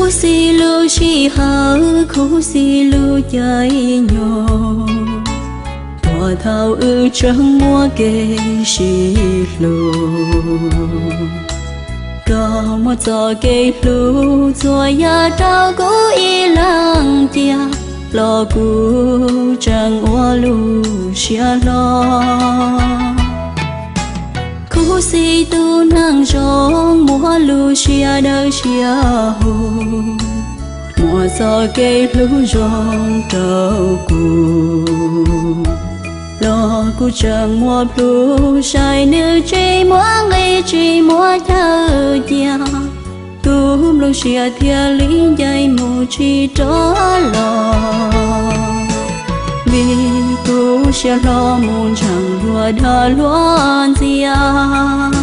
Khuv xim lub sij hawm, khuv xim lub caij nyoog, puag thaum wb tseem muaj kev sib hlub. Koj muab txoj kev hlub txhua yam rau kuv ib leeg cia, los kuv tseem ua lub siab hlo. Khuv xim tus neeg zoo, muaj lub siab dawb siab huv, muaj txoj kev hlub zoo rau kuv, los kuv tseem muaj plhus saib nws tsis muaj nqi tsis muaj chaw cia. Kuv nplooj siab thiaj li ncaim mus tsis rov los, vim kuv siab hlo mus ntseeg luag dag luag ntxias.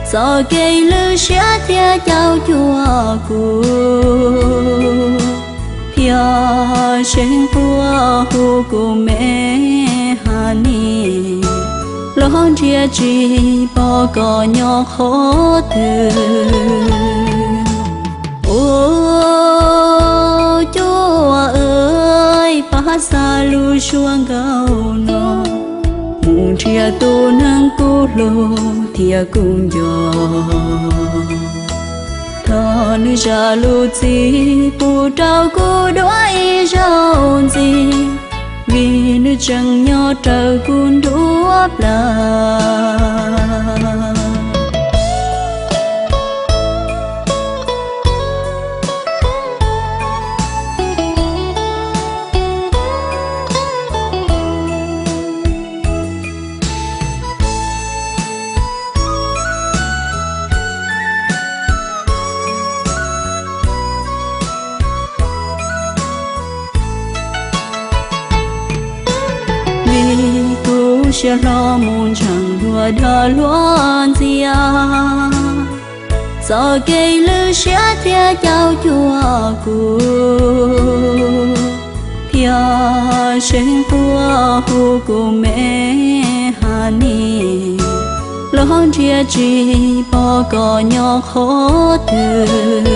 Txoj kev lwj siab thiab caum cuag kuv, thiab seev quaj hu kuv me honey, los nrhiav tsis pom koj nyob qhov twg. Ua cuaj, pab xa lub suab nkauj no mus nrhiav tus neeg kuv hlub thiab kuv nco. Thov nws zam lub txim pub rau kuv dua ib zaug ntxiv, vim nws tseem nyob raws kuv nruab plawv. Vim kuv siab hlo mus ntseeg luag dag luag ntxias. Txoj kev lwj siab thiab caum cuag kuv, thiab seev quaj hu kuv me honey, los nrhiav tsis pom koj nyob qhov twg.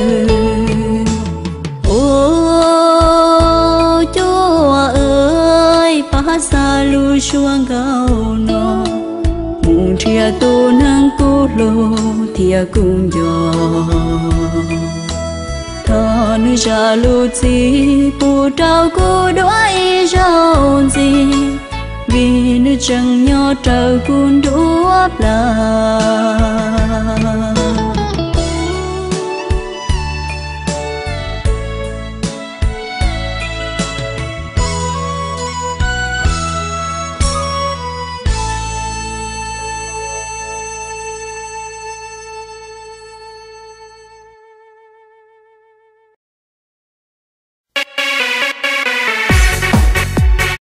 Ua cuaj, pab xa lub suab nkauj no mus nrhiav tus neeg kuv hlub thiab kuv nco. Thov nws zam lub txim pub rau kuv dua ib zaug ntxiv, vim nws tseem nyob raws kuv nruab plawv.